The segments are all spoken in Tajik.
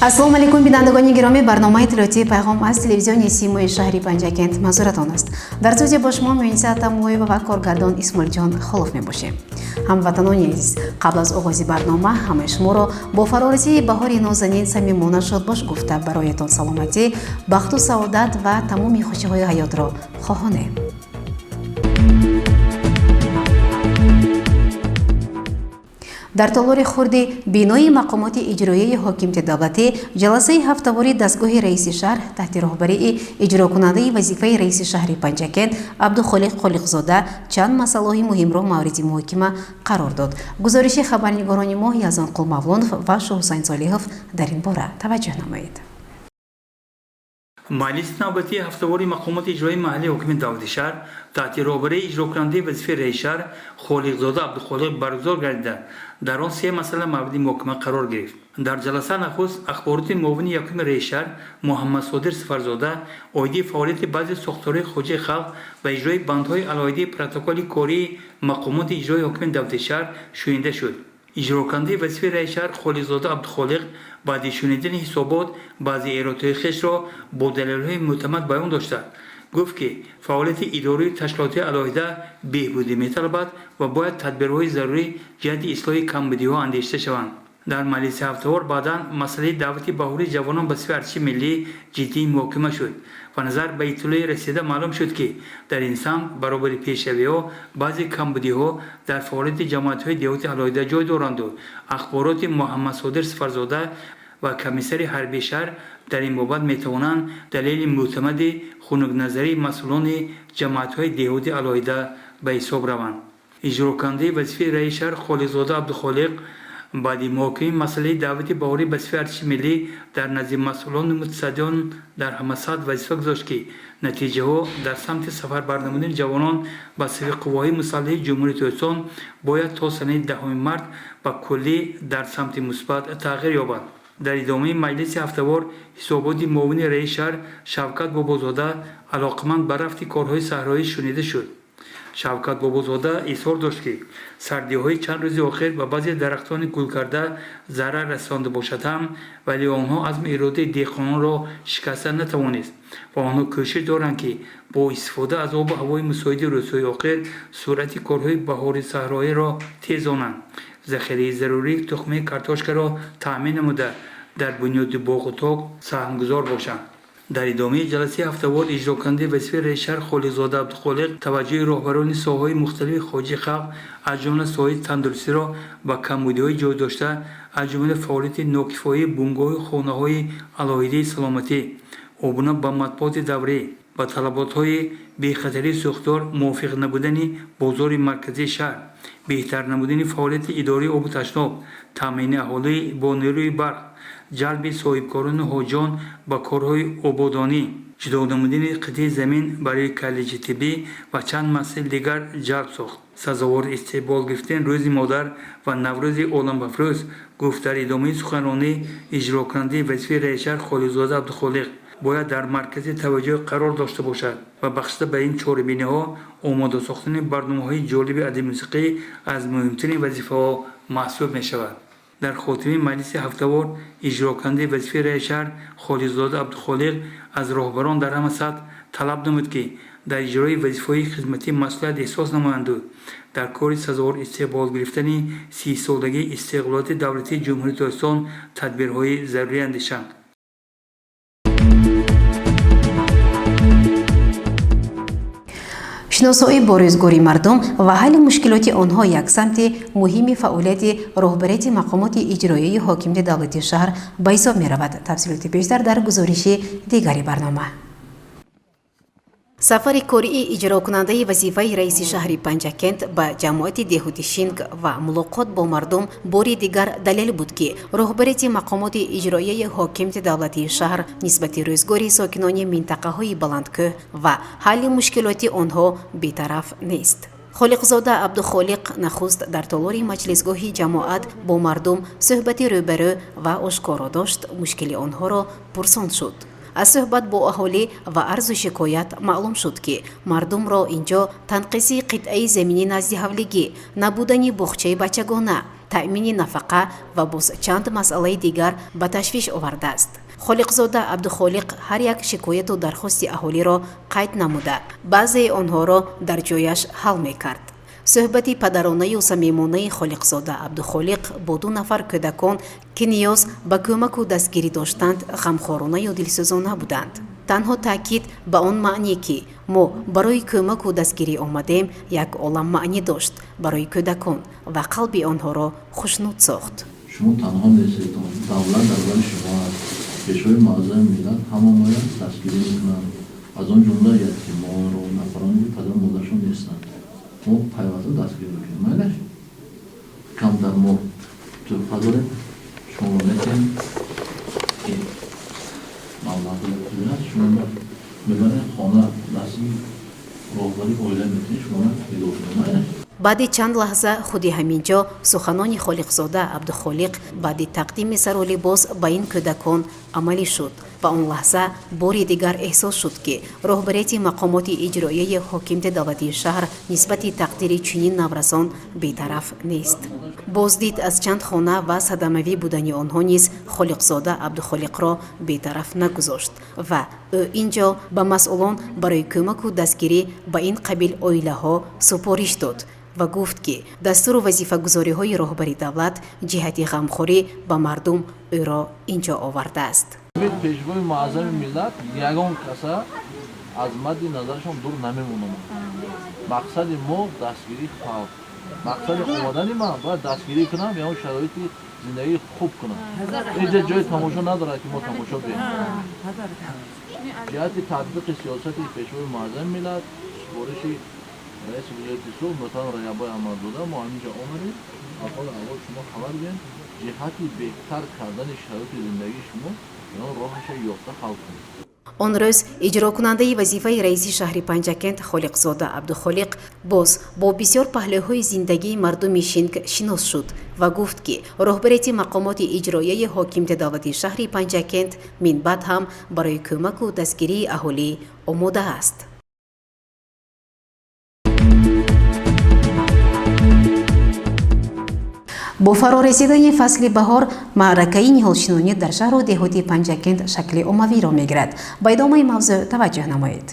Ассалому алайкум, бинандагони гиромӣ. Барномаи иттилоотии «Пайғом» аз телевизиони Симои шаҳри Панҷакент манзуратон аст. Дар студия бо шумо Муниса Атамуллоева ва коргардон Исмоилҷон Холов мебошем. Ҳамватанони азиз, қабл аз оғози барнома ҳамаи шуморо бо фарорасии баҳори нозанин самимона шодбош гуфта, бароятон саломатӣ, бахту саодат ва тамоми хушиҳои ҳаётро хоҳонем. Дар толори хурди бинои мақомоти иҷроияи ҳокимияти давлатӣ ҷаласаи ҳафтавории дастгоҳи раиси шаҳр таҳти роҳбарии иҷрокунандаи вазифаи раиси шаҳри Панҷакент Абдухолиқ Холиқзода чанд масъалаҳои муҳимро мавриди муҳокима қарор дод. Гузориши хабарнигорони мо Язонқул Мавлонов ва Шоҳусайн Солиҳов дар ин бора таваҷҷӯҳ намоед. Маҷлиси навбатии ҳафтавори мақомоти иҷроии маҳаллии ҳокимияти давлати шаҳр таҳти роҳбарии иҷрокунандаи вазифаи раиси шаҳр Холиқзода Абдухолиқ баргузор гардида, дар он се масъала мавриди муҳокима қарор гирифт. Дар ҷаласа нахуст ахбороти муовини якуми раиси шаҳр Муҳаммадсодир Сафарзода оиди фаъолияти баъзе сохторҳои хоҷаи халқ ва иҷрои бандҳои алоҳидаи протоколи кории мақомоти иҷроии ҳокимияти давлати шаҳр шунида шуд. Иҷрокунандаи вазифаи раиси шаҳр Холиқзода Абдухолиқ баъди шунидани ҳисобот баъзе эродҳои хешро бо далелҳои мӯътамад баён дошта, гуфт, ки фаъолияти идорию ташкилотҳои алоҳида беҳбудӣ металабад ва бояд тадбирҳои зарурӣ ҷиҳати ислоҳи камбудиҳо андешида шаванд. Дар маҷлиси ҳафтавор баъдан масъалаи даъвати баҳории ҷавонон ба сафи артиши миллӣ ҷиддӣ муҳокима шуд ва назар ба иттилои расида маълум шуд, ки дар ин самт баробари пешравиҳо баъзе камбудиҳо дар фаъолияти ҷамоатҳои деҳоти алоҳида ҷой доранду ахбороти Муҳаммадсодир Сафарзода ва комиссари ҳарбии шаҳр дар ин бобат метавонанд далели мӯътамади хунукназарии масъулони ҷамоатҳои деҳоти алоҳида ба ҳисоб раванд. Иҷрокунандаи вазифаи раиси шаҳр Холиқзода Абдухолиқ баъди муҳокимаи масъалаи даъвати баҳорӣ ба сафи артиши миллӣ дар назди масъулону мутасаддиён дар ҳама сатҳ вазифа гузошт, ки натиҷаҳо дар самти сафарбар намудани ҷавонон ба сафи қувваҳои мусаллаҳи Ҷумҳурии Тоҷикистон бояд то санаи 10 март ба куллӣ дар самти мусбат тағйир ёбанд. Дар идомаи маҷлиси ҳафтавор ҳисоботи муовини раиси шаҳр Шавкат Бобозода алоқаманд ба рафти корҳои саҳроӣ шунида шуд. Шавкат Бобозода изҳор дошт, ки сардиҳои чанд рӯзи охир ба баъзе дарахтони гулкарда зарар расонда бошад ҳам, вале онҳо азму иродаи деҳқононро шикаста натавонист ва онҳо кӯшиш доранд, ки бо истифода аз обу ҳавои мусоиди рӯзҳои охир суръати корҳои баҳори саҳроиро тезонанд, захираи зарурии тухмии картошкаро таъмин намуда, дар бунёди боғу ток саҳмгузор бошанд. Дар идомаи ҷаласаи ҳафтавор иҷрокунандаи вазифаи раиси шаҳр Холиқзода Абдухолиқ таваҷҷӯҳи роҳбарони соҳаҳои мухталифи хоҷаи халқ, аз ҷумла соҳаи тандурустиро ба камбудиҳои ҷой дошта, аз ҷумла фаъолияти нокифояи бунгоҳу хонаҳои алоҳидаи саломатӣ, обуна ба матбуоти даврӣ, ба талаботҳои бехатарии сӯхтор мувофиқ набудани бозори марказии шаҳр, беҳтар намудани фаъолияти идораи обу ташноб, таъмини аҳолӣ бо нерӯи барқ, ҷалби соҳибкорону ҳоҷиён ба корҳои ободонӣ, ҷудо намудани қитъаи замин барои коллеҷи тиббӣ ва чанд масъалаи дигар ҷалб сохт. Сазовор истиқбол гирифтани Рӯзи модар ва Наврӯзи оламафрӯз, гуфт дар идомаи суханронӣ иҷрокунандаи вазифаи раиси шаҳр Холиқзода Абдухолиқ, бояд дар маркази таваҷҷӯҳ қарор дошта бошад ва бахшида ба ин чорабиниҳо омода сохтани барномаҳои ҷолиби адабимусиқӣ аз муҳимтарин вазифаҳо маҳсуб мешавад. Дар хотимаи маҷлиси ҳафтавор иҷрокунандаи вазифаи раиси шаҳр Холиқзода Абдухолиқ аз роҳбарон дар ҳама сатҳ талаб намуд, ки дар иҷрои вазифаҳои хизматӣ масъулият эҳсос намоянду дар кори сазовор истиқбол гирифтани 30-солагии истиқлолияти давлатии Ҷумҳурии Тоҷикистон тадбирҳои зарурӣ андешанд. Шиносоӣ бо рӯзгори мардум ва ҳалли мушкилоти онҳо як самти муҳими фаъолияти роҳбарияти мақомоти иҷроияи ҳокимияти давлатии шаҳр ба ҳисоб меравад. Тафсилоти бештар дар гузориши дигари барнома. Сафари кории иҷрокунандаи вазифаи раиси шаҳри Панҷакент ба ҷамоати деҳоти Шинг ва мулоқот бо мардум бори дигар далел буд, ки роҳбарияти мақомоти иҷроияи ҳокимияти давлатии шаҳр нисбати рӯзгори сокинони минтақаҳои баландкӯҳ ва ҳалли мушкилоти онҳо бетараф нест. Холиқзода Абдухолиқ нахуст дар толори маҷлисгоҳи ҷамоат бо мардум суҳбати рӯбарӯ ва ошкоро дошт, мушкили онҳоро пурсон шуд. Аз суҳбат бо аҳолӣ ва арзу шикоят маълум шуд, ки мардумро ин ҷо танқиси қитъаи заминӣ назди ҳавлигӣ, набудани боғчаи бачагона, Таъмини нафақа ва боз чанд масъалаи дигар ба ташвиш овардааст. Холиқзода Абдухолиқ ҳар як шикояту дархости аҳолиро қайд намуда, баъзеи онҳоро дар ҷояш ҳал мекард. Суҳбати падаронаю самимонаи Холиқзода Абдухолиқ бо ду нафар кӯдакон, ки ниёз ба кӯмаку дастгирӣ доштанд, ғамхоронаю дилсӯзона буданд. Танҳо таъкид ба он маъне, ки мо барои кӯмаку дастгирӣ омадем, як олам маънӣ дошт барои кӯдакон ва қалби онҳоро хушнуд сохт. Шумо танҳо нестед, давлат дар бари шумо аст. Пешвои муаззами миллат ҳамамоя дастгирӣ мекунанд, аз он ҷумла ятимонро, нафароне ки падару модарашон нестанд. Мо пайваста дастгирӣ мекунем. Майлаш, камтар мо тӯҳфа дорем, шуморо метиҳем. Маблағи аст, шумо мебаред хона, дасти роҳбари оила метиҳед, шуморо нигоҳ кунед. Майлаш. Баъди чанд лаҳза худи ҳамин ҷо суханони Холиқзода Абдухолиқ баъди тақдими сару либос ба ин кӯдакон амалӣ шуд ва он лаҳза бори дигар эҳсос шуд, ки роҳбарияти мақомоти иҷроияи ҳокимияти давлатии шаҳр нисбати тақдири чунин наврасон бетараф нест. Боздид аз чанд хона ва садамавӣ будани онҳо низ Холиқзода Абдухолиқро бетараф нагузошт ва ӯ ин ҷо ба масъулон барои кӯмаку дастгирӣ ба ин қабил оилаҳо супориш дод ва гуфт, ки дастуру вазифагузориҳои роҳбари давлат ҷиҳати ғамхорӣ ба мардум ӯро ин ҷо овардааст. Пешвои муаззами миллат ягон каса аз мадди назарашон дур намемонанд. Мақсади мо дастгирии халқ. Мақсади омадани ман бояд дастгирӣ кунам, ягон шароити зиндагии хуб кунам. Инҷа ҷои тамошо надорад, ки мо тамошо бием. Ҷиҳати татбиқи сиёсати пешвои муаззами миллат, супориши раиси вилояти Суғд муҳтарам Раҷаббой Аҳмадзода, мо ҳаминҷа омадем, ҳоли аҳволи шумо хабар диҳем, ҷиҳати беҳтар кардани шароити зиндагии шумо ягон роҳаша ёфта ҳал кунем. Он рӯз иҷрокунандаи вазифаи раиси шаҳри Панҷакент Холиқзода Абдухолиқ боз бо бисёр паҳлӯҳои зиндагии мардуми Шинг шинос шуд ва гуфт, ки роҳбарияти мақомоти иҷроияи ҳокимияти давлатии шаҳри Панҷакент минбаъд ҳам барои кӯмаку дастгирии аҳолӣ омода аст. Бо фарорасидани фасли баҳор маъракаи ниҳолшинонӣ дар шаҳру деҳоти Панҷакент шакли оммавиро мегирад. Ба идомаи мавзӯъ таваҷҷӯҳ намоед.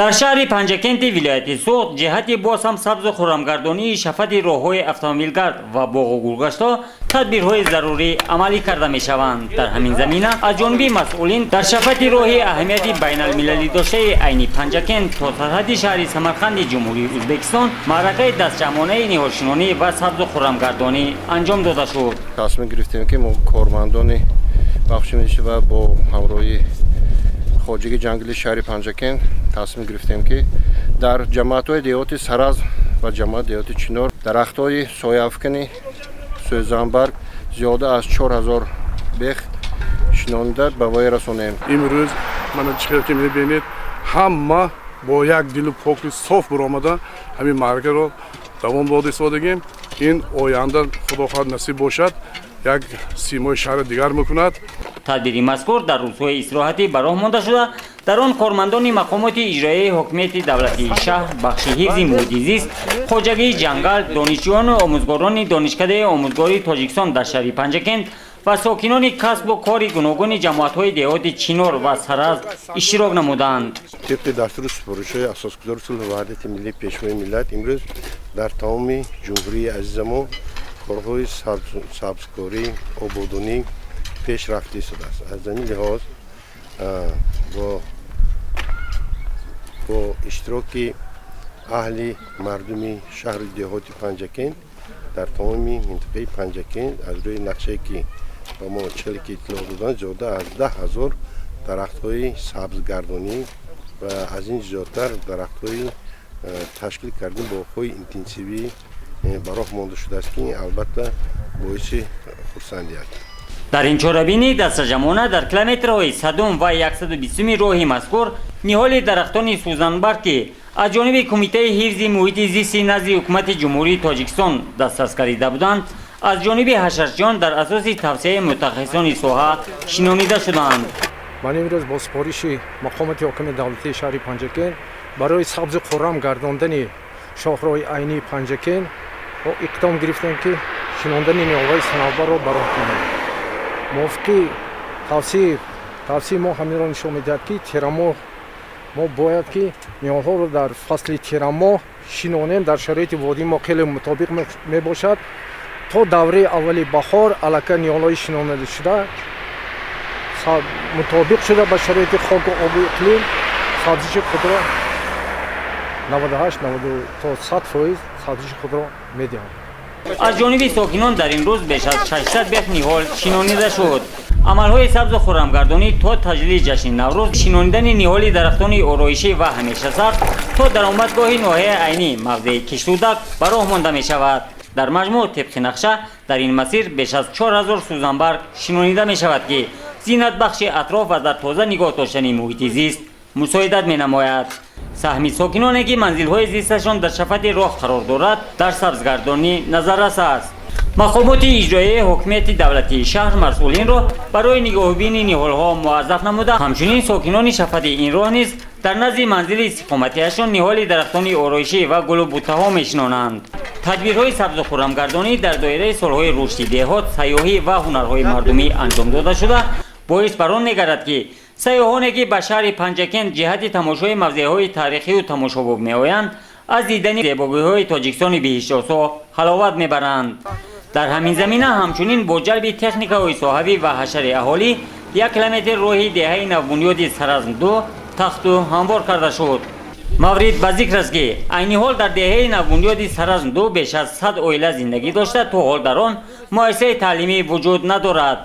Дар шаҳри Панҷакенти вилояти Суғд ҷиҳати боз ҳам сабзу хуррамгардонии шафати роҳҳои автомобилгард ва боғу гулгаштҳо тадбирҳои зарурӣ амалӣ карда мешаванд. Дар ҳамин замина аз ҷониби масъулин дар шафати роҳи аҳамияти байналмилалӣ доштаи айни Панҷакент то сарҳади шаҳри Самарқанди Ҷумҳурии Ӯзбекистон маъракаи дастҷамъонаи ниҳолшинонӣ ва сабзу хуррамгардонӣ анҷом дода шуд. Тасмим гирифтем, ки мо кормандони бахши милиси ва бо ҳамроҳии хоҷагии ҷангали шаҳри Панҷакент тасмим гирифтем, ки дар ҷамоатҳои деҳоти Саразм ва ҷамоати деҳоти Чинор дарахтҳои сояафкани сӯзанбарг зиёда аз 4000 бех шинонида ба воя расонем. Имрӯз мана чӣ хел ки мебинед, ҳама бо як дилу поки соф баромада ҳамин маъракаро давом дода истодагем. Ин оянда, худо хоҳад, насиб бошад, як симои шаҳри дигар мекунад. Тадбири мазкур дар рӯзҳои истироҳатӣ ба роҳ монда шуда, дар он кормандони мақомоти иҷроияи ҳокимияти давлатии шаҳр, бахши ҳифзи муҳити зист, хоҷагии ҷангал, донишҷӯёну омӯзгорони Донишкадаи омӯзгории Тоҷикистон дар шаҳри Панҷакент ва сокинони касбу кори гуногуни ҷамоатҳои деҳоти Чинор ва Саразм иштирок намуданд. Тибқи дастуру супоришҳои асосгузори сулҳу ваҳдати миллӣ, пешвои миллат, имрӯз дар тамоми ҷумҳурии азизамон корҳои сабзкорӣ, ободонӣ пеш рафта истодааст. Аз ҳамин лиҳоз бо иштироки аҳли мардуми шаҳру деҳоти Панҷакент дар тамоми минтақаи Панҷакент аз рӯи нақшае, ки ба мо челе ки иттилоъ доданд, зиёда аз 10 000 дарахтҳои сабзгардонӣ ва аз ин зиёдтар дарахтҳои ташкил кардани боғҳои интенсивӣ ба роҳ монда шудааст, ки албатта боиси хурсандӣ аст. Дар ин чорабинӣ дастаҷамъона дар километрҳои 100-ум ва 120-уми роҳи мазкур ниҳоли дарахтони сӯзанбарг, ки аз ҷониби Кумитаи ҳифзи муҳити зисти назди Ҳукумати Ҷумҳурии Тоҷикистон дастрас гардида буданд, аз ҷониби ҳашарчиён дар асоси тавсияи мутахассисони соҳа шинонида шуданд. Ман имрӯз бо супориши мақомоти ҳокими давлатии шаҳри Панҷакент барои сабзу хуррам гардондани шоҳроҳи айнии Панҷакент иқдом гирифтем, ки Шинондани ниҳолҳои санавбарро ба роҳ монем. Мувофиқи тавсияи мо ҳаминро нишон медиҳад, ки тирамоҳ мо бояд ки ниҳолҳоро дар фасли тирамоҳ шинонем. Дар шароити водии мо хеле мутобиқ мебошад. То давраи аввали баҳор аллакай ниҳолҳои шинонидашуда мутобиқ шуда ба шароити хоку обу иқлим сабзиши худро 98 то 100% сабзиши худро медиҳанд. Аз ҷониби сокинон дар ин рӯз беш аз 600 бех ниҳол шинонида шуд. Амалҳои сабзу хуррамгардонӣ то таҷлили ҷашни Наврӯз, шинонидани ниҳоли дарахтони ороишӣ ва ҳамешасабз то даромадгоҳи ноҳияи Айнӣ, мавзеи Киштудак, ба роҳ монда мешавад. Дар маҷмӯъ, тибқи нақша, дар ин масир беш аз 4000 сӯзанбарг шинонида мешавад, ки зинатбахши атроф ва дар тоза нигоҳ доштани муҳити зист мусоидат менамояд. Саҳми сокиноне, ки манзилҳои зисташон дар шафати роҳ қарор дорад, дар сабзгардонӣ назаррас аст. Мақомоти иҷроияи ҳокимияти давлатии шаҳр масъулинро барои нигоҳубини ниҳолҳо муаззаф намуда, ҳамчунин сокинони шафати ин роҳ низ дар назди манзили истиқоматиашон ниҳоли дарахтони ороишӣ ва гулу буттаҳо мешинонанд. Тадбирҳои сабзу хуррамгардонӣ дар доираи солҳои рушди деҳот, сайёҳӣ ва ҳунарҳои мардумӣ анҷом дода шуда, боис бар он мегардад, ки сайёҳоне, ки ба шаҳри Панҷакент ҷиҳати тамошои мавзеъҳои таърихию тамошобоб меоянд, аз дидани зебогиҳои Тоҷикистони биҳиштосо ҳаловат мебаранд. Дар ҳамин замина ҳамчунин бо ҷалби техникаҳои соҳавӣ ва ҳашари аҳолӣ 1 километр роҳи деҳаи навбунёди Саразм 2 тахту ҳамвор карда шуд. Маврид ба зикр аст, ки айни ҳол дар деҳаи навбунёди Саразм 2 беш аз 100 оила зиндагӣ дошта, то ҳол дар он муассисаи таълимӣ вуҷуд надорад.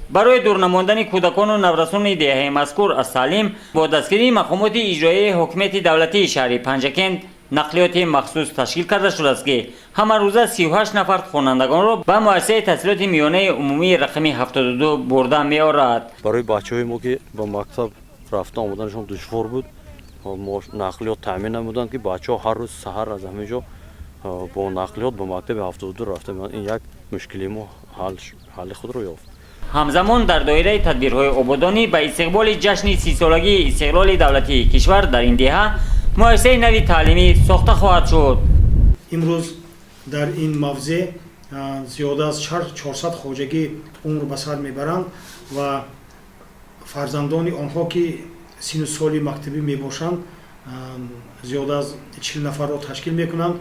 Барои дур намондани кӯдакону наврасони деҳаи мазкур аз таълим, бо дастгирии мақомоти иҷроияи ҳокимияти давлатии шаҳри Панҷакент нақлиёти махсус ташкил карда шудааст, ки ҳамарӯза 38 нафар хонандагонро ба муассисаи таҳсилоти миёнаи умумии рақами 72 бурда меорад. Барои бачаҳои мо, ки ба мактаб рафта омаданашон душвор буд, нақлиёт таъмин намуданд, ки бачаҳо ҳар рӯз саҳар аз ҳамин ҷо бо нақлиёт ба мактаби 72 рафта меоянд. Ин як мушкилии мо ҳалли худро ёфт. Ҳамзамон дар доираи тадбирҳои ободонӣ ба истиқболи ҷашни 30-солагии истиқлоли давлатии кишвар дар ин деҳа муассисаи нави таълимӣ сохта хоҳад шуд. Имрӯз дар ин мавзеъ зиёда аз 400 хоҷагӣ умр ба сар мебаранд ва фарзандони онҳо, ки синну соли мактабӣ мебошанд, зиёда аз 40 нафарро ташкил мекунанд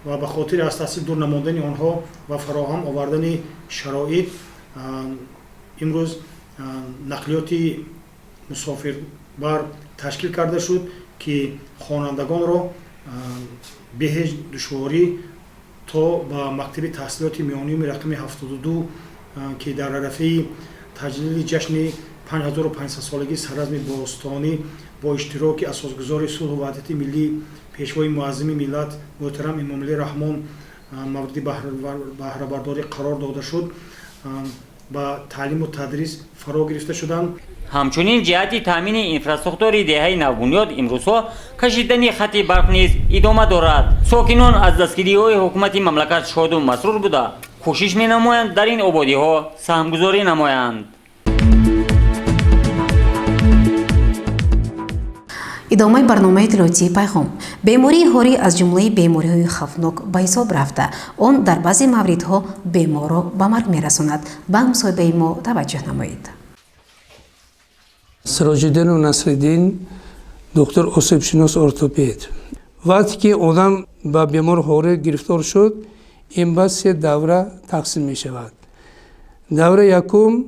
ва ба хотири аз таҳсил дур намондани онҳо ва фароҳам овардани шароит имрӯз нақлиёти мусофирбар ташкил карда шуд, ки хонандагонро бе ҳеҷ душворӣ то ба мактаби таҳсилоти миёнаи рақами 72, ки дар арафаи таҷлили ҷашни 5500-солагии Саразми бостонӣ бо иштироки асосгузори сулҳу ваҳдати миллӣ, Пешвои муаззими миллат муҳтарам Эмомалӣ Раҳмон мавриди баҳрабардорӣ қарор дода шуд, ба таълиму тадрис фаро гирифта шуданд. Ҳамчунин ҷиҳати таъмини инфрасохтори деҳаи навбунёд имрӯзҳо кашидани хати барқ низ идома дорад. Сокинон аз дастгириҳои ҳукумати мамлакат шоду масрур буда, кӯшиш менамоянд дар ин ободиҳо саҳмгузорӣ намоянд. Идомаи барномаи иттилоотии «Пайғом». Бемории ҳорӣ аз ҷумлаи бемориҳои хавфнок ба ҳисоб рафта, он дар баъзе мавридҳо беморро ба марг мерасонад. Ба мусоҳибаи мо таваҷҷӯҳ намоед. Сироҷиддину Насриддин, доктор, осебшинос, ортопед. Вақте ки одам ба бемори ҳорӣ гирифтор шуд, ин ба се давра тақсим мешавад. Давраи якум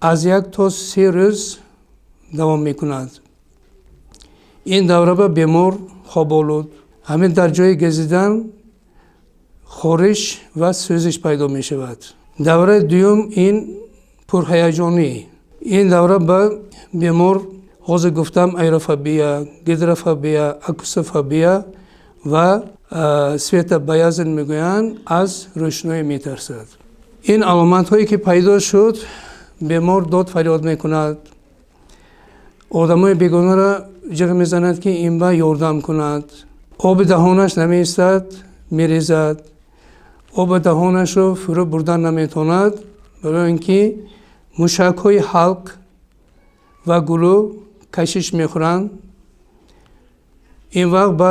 аз 1 то 3 рӯз давом мекунад. Ин давра ба бемор хоболуд, ҳамин дар ҷои газидан хориш ва сӯзиш пайдо мешавад. Давраи дуюм ин пурҳаяҷонӣ. Ин давра ба бемор, ҳозир гуфтам, аэрофобия, гидрофобия, акусофобия ва светобоязнь мегӯянд, аз рӯшноӣ метарсад. Ин аломатҳое ки пайдо шуд, бемор дод фарёд мекунад, одамои бегонаро ҷиғ мезанад, ки ин ба ёрдам кунад. Оби даҳонаш намеистад, мерезад, оби даҳонашро фурӯ бурдан наметавонад, барои ин ки мушакҳои ҳалқ ва гулӯ кашиш мехӯранд. Ин вақт ба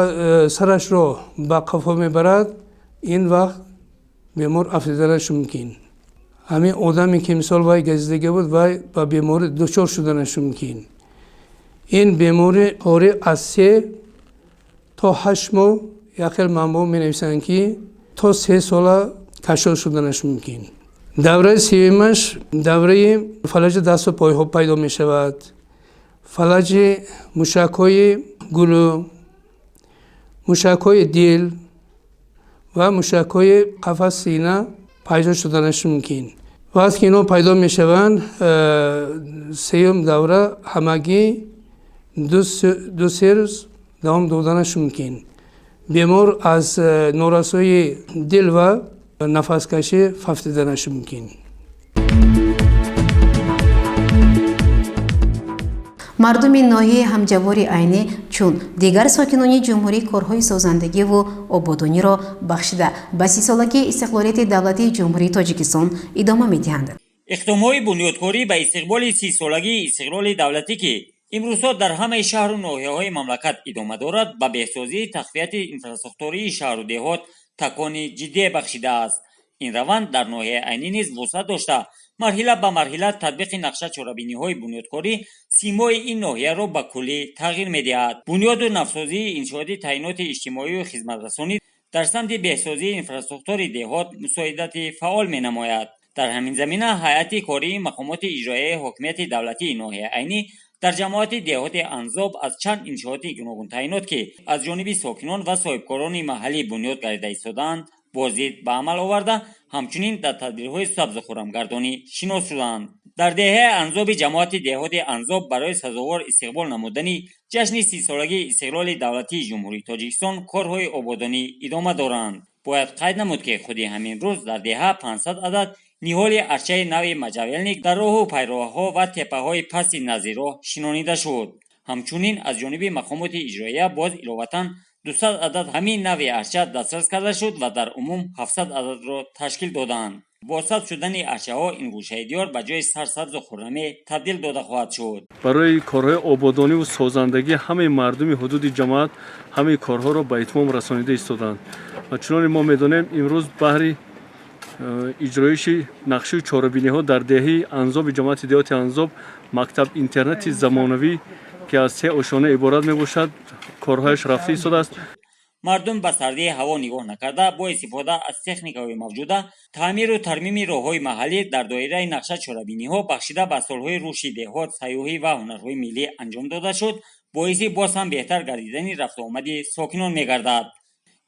сарашро ба қафо мебарад. Ин вақт Бемор афтиданаш мумкин. Ҳамин одаме ки мисол вай газидагӣ буд, вай ба беморӣ дучор шуданаш мумкин. Ин беморӣ ҳорӣ аз 3 то 8 моҳ, як хел манбаъ менависанд, ки то 3 сола кашол шуданаш мумкин. Давраи сеюмаш давраи фалаҷи дасту пойҳо пайдо мешавад, фалаҷи мушакҳои гулӯ, мушакҳои дил ва мушакҳои қафас сина пайдо шуданаш мумкин. Вақте ки инҳо пайдо мешаванд, сеюм давра ҳамагӣ 2-3 рӯз давом доданаш мумкин. Бемор аз норасоии дил ва нафаскашӣ фавтиданаш мумкин. Мардуми ноҳияи ҳамҷавори Айнӣ, чун дигар сокинони ҷумҳурӣ, корҳои созандагиву ободониро бахшида ба 30-солагии истиқлолияти давлатии Ҷумҳурии Тоҷикистон идома медиҳанд. Иқдомҳои бунёдкорӣ ба истиқболи 30-солагии истиқлоли давлатӣ, ки имрӯзҳо дар ҳамаи шаҳру ноҳияҳои мамлакат идома дорад, ба беҳсозии тақвияти инфрасохтории шаҳру деҳот такони ҷиддие бахшидааст. Ин раванд дар ноҳияи Айнӣ низ вусъат дошта, марҳила ба марҳила татбиқи нақша чорабиниҳои бунёдкорӣ симои ин ноҳияро ба куллӣ тағйир медиҳад. Бунёду навсозии иншооти таъиноти иҷтимоию хизматрасонӣ дар самти беҳсозии инфрасохтори деҳот мусоидати фаъол менамояд. Дар ҳамин замина ҳайати кории мақомоти иҷроияи ҳокимияти давлатии ноҳияи Айнӣ дар ҷамоати деҳоти Анзоб аз чанд иншооти гуногунтаъинот, ки аз ҷониби сокинон ва соҳибкорони маҳаллӣ бунёд гардида истодаанд, боздид ба амал оварда, ҳамчунин дар тадбирҳои сабзу хуррамгардонӣ шинос шуданд. Дар деҳаи Анзоби ҷамоати деҳоти Анзоб барои сазовор истиқбол намудани ҷашни 30-солагии истиқлоли давлатии Ҷумҳурии Тоҷикистон корҳои ободонӣ идома доранд. Бояд қайд намуд, ки худи ҳамин рӯз дар деҳа 500 адад ниҳоли арчаи нави можжевельник дар роҳу пайроҳаҳо ва теппаҳои пасти назди роҳ шинонида шуд. Ҳамчунин аз ҷониби мақомоти иҷроия боз иловатан 200 адад ҳамин нави арча дастрас карда шуд ва дар умум 700 ададро ташкил доданд. Бо сабз шудани арчаҳо ин гӯшаи диёр ба ҷои сарсабзу хуррамӣ табдил дода хоҳад шуд. Барои корҳои ободониву созандагӣ ҳамаи мардуми ҳудуди ҷамоат ҳамаи корҳоро ба итмом расонида истоданд ва чуноне мо медонем, имрӯз баҳри иҷроиши нақшаи чорабиниҳо дар деҳаи Анзоби ҷамоати деҳоти Анзоб мактаб интернати замонавӣ, ки аз се ошёна иборат мебошад, корҳояш рафта истодааст. Мардум ба сардии ҳаво нигоҳ накарда, бо истифода аз техникаҳои мавҷуда таъмиру тармими роҳҳои маҳаллӣ дар доираи нақша чорабиниҳо бахшида ба солҳои рушди деҳот, сайёҳӣ ва ҳунарҳои миллӣ анҷом дода шуд, боиси боз ҳам беҳтар гардидани рафтуомади сокинон мегардад.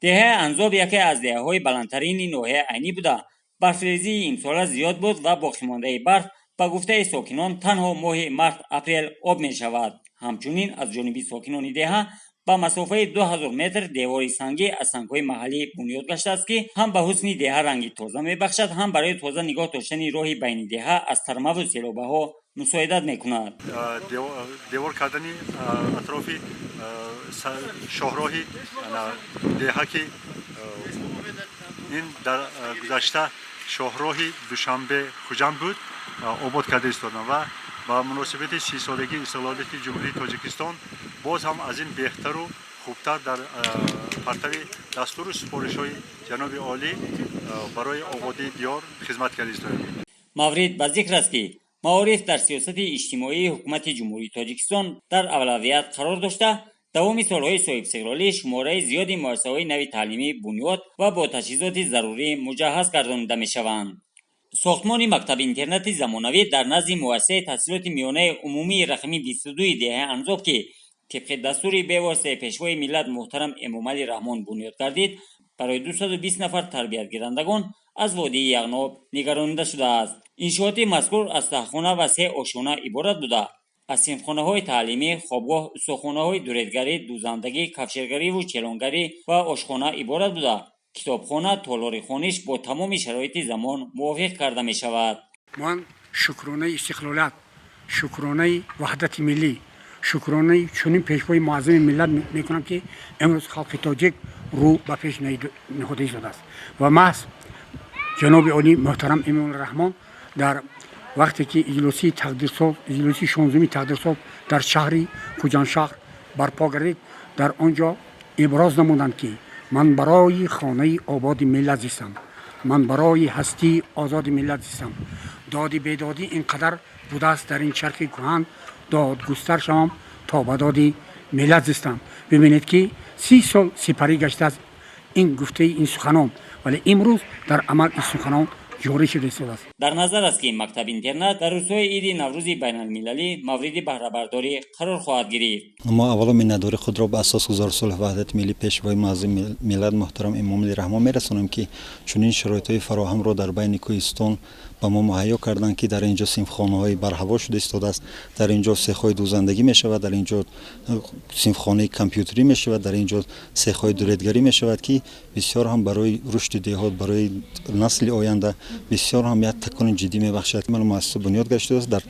Деҳаи Анзоб яке аз деҳаҳои баландтарини ноҳияи Айнӣ буда, барфрезии имсола зиёд буд ва боқимондаи барф, ба гуфтаи сокинон, танҳо моҳи март апрел об мешавад. Ҳамчунин аз ҷониби сокинони деҳа ба масофаи 2000 метр девори сангӣ аз сангҳои маҳаллӣ бунёд гаштааст, ки ҳам ба ҳусни деҳа ранги тоза мебахшад, ҳам барои тоза нигоҳ доштани роҳи байни деҳа аз тармаву селобаҳо мусоидат мекунад. Девор кардани атрофи шоҳроҳи деҳа, ки ин дар гузашта шоҳроҳи Душанбе Хуҷанд буд, обод карда истодам ва ба муносибати 30-солагии истиқлолияти Ҷумҳурии Тоҷикистон боз ҳам аз ин беҳтару хубтар дар партави дастуру супоришҳои ҷаноби олӣ барои ободии диёр хизмат карда истодаем. Маврид ба зикр аст, ки маориф дар сиёсати иҷтимоии ҳукумати Ҷумҳурии Тоҷикистон дар авлавият қарор дошта, давоми солҳои соҳибистиқлолӣ шумораи зиёди муассисаҳои нави таълимӣ бунёд ва бо таҷҳизоти зарурӣ муҷаҳҳаз гардонида мешаванд. Сохтмони мактаби интернати замонавӣ дар назди муассисаи таҳсилоти миёнаи умумии рақами 22 деҳаи Анзоб, ки тибқи дастури бевоситаи Пешвои миллат муҳтарам Эмомалӣ Раҳмон бунёд гардид, барои 220 нафар тарбиятгирандагон аз водии Яғноб нигаронида шудааст. Иншооти мазкур аз таҳхона ва се ошёна иборат буда, аз синфхонаҳои таълимӣ, хобгоҳ, устохонаҳои дуредгарӣ, дӯзандагӣ, кафшергариву челонгарӣ ва ошхона иборат буда, китобхона, толори хониш бо тамоми шароити замон мувофиқ карда мешавад. Ман шукронаи истиқлолият, шукронаи ваҳдати миллӣ, шукронаи чунин пешвои муаззами миллат мекунам, ки имрӯз халқи тоҷик рӯ ба пеш ниҳода истодааст ва маҳз ҷаноби олӣ муҳтарам Эмомалӣ Раҳмон дар вақте ки иҷлосии тақдирсоз, иҷлосии 16-уми тақдирсоз дар шаҳри Хуҷандшаҳр барпо гардид, дар он ҷо иброз намуданд, ки ман барои хонаи ободи миллат зистам. Ман барои ҳастии озоди миллат зистам. Доди бедодӣ ин қадар будааст дар ин чархи кӯҳан, додгустар шавам то ба доди миллат зистам. Бибинед, ки 30 сол сипарӣ гаштааст ин гуфтаи ин суханон, вале имрӯз дар амал ин суханон ҷорӣ шуда истодааст. Дар назар аст, ки мактаби интернат дар рӯзҳои иди Наврӯзи байналмилалӣ мавриди баҳрабардорӣ қарор хоҳад гирифт. Мо аввало миннатдории худро ба асосгузори сулҳ ваҳдати миллӣ, пешвои муаззами миллат, муҳтарам Эмомалӣ Раҳмон мерасонем, ки чунин шароитҳои фароҳамро дар байни кӯҳистон ба мо муҳайё карданд, ки дар ин ҷо синфхонаҳои барҳаво шуда истодааст, дар ин ҷо сехҳои дӯзандагӣ мешавад, дар ин ҷо синфхонаи компютерӣ мешавад, дар ин ҷо сехҳои дуредгарӣ мешавад, ки бисёр ҳам барои рушди деҳот, барои насли оянда бисёр ҳам як такони ҷиддӣ мебахшад. Муассиса бунёд гаштааст дар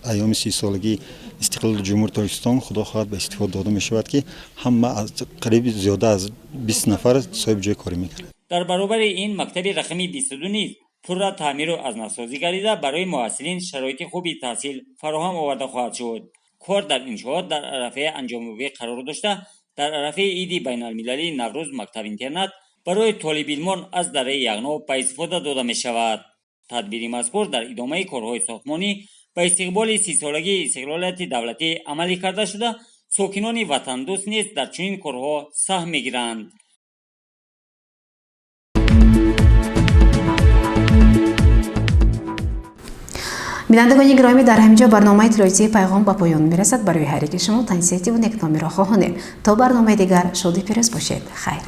айёми 30-солагии истиқлоли Ҷумҳури Тоҷикистон, худо хоҳад, ба истифода дода мешавад, ки ҳама аз қариби зиёда аз 20 нафар соҳиби ҷои корӣ мегарданд. Дар баробари ин, мактаби рақами 22 низ пурра таъмиру аз навсозӣ гардида, барои муҳассилин шароити хуби таҳсил фароҳам оварда хоҳад шуд. Кор дар иншоот дар арафаи анҷомёбӣ қарор дошта, дар арафаи иди байналмилалии Наврӯз мактаб-интернат барои толибилмон аз дараи Яғноб ба истифода дода мешавад. Тадбири мазкур дар идомаи корҳои сохтмонӣ ба истиқболи 30-солагии истиқлолияти давлатӣ амалӣ карда шуда, сокинони ватандӯст низ дар чунин корҳо саҳм мегиранд. Бинандагони гиромӣ, дар ҳамин ҷо барномаи иттилоотии «Пайғом» ба поён мерасад. Барои ҳар яки шумо тансиҳативу некномиро хоҳонем. То барномаи дигар шоду пирӯз бошед. Хайр.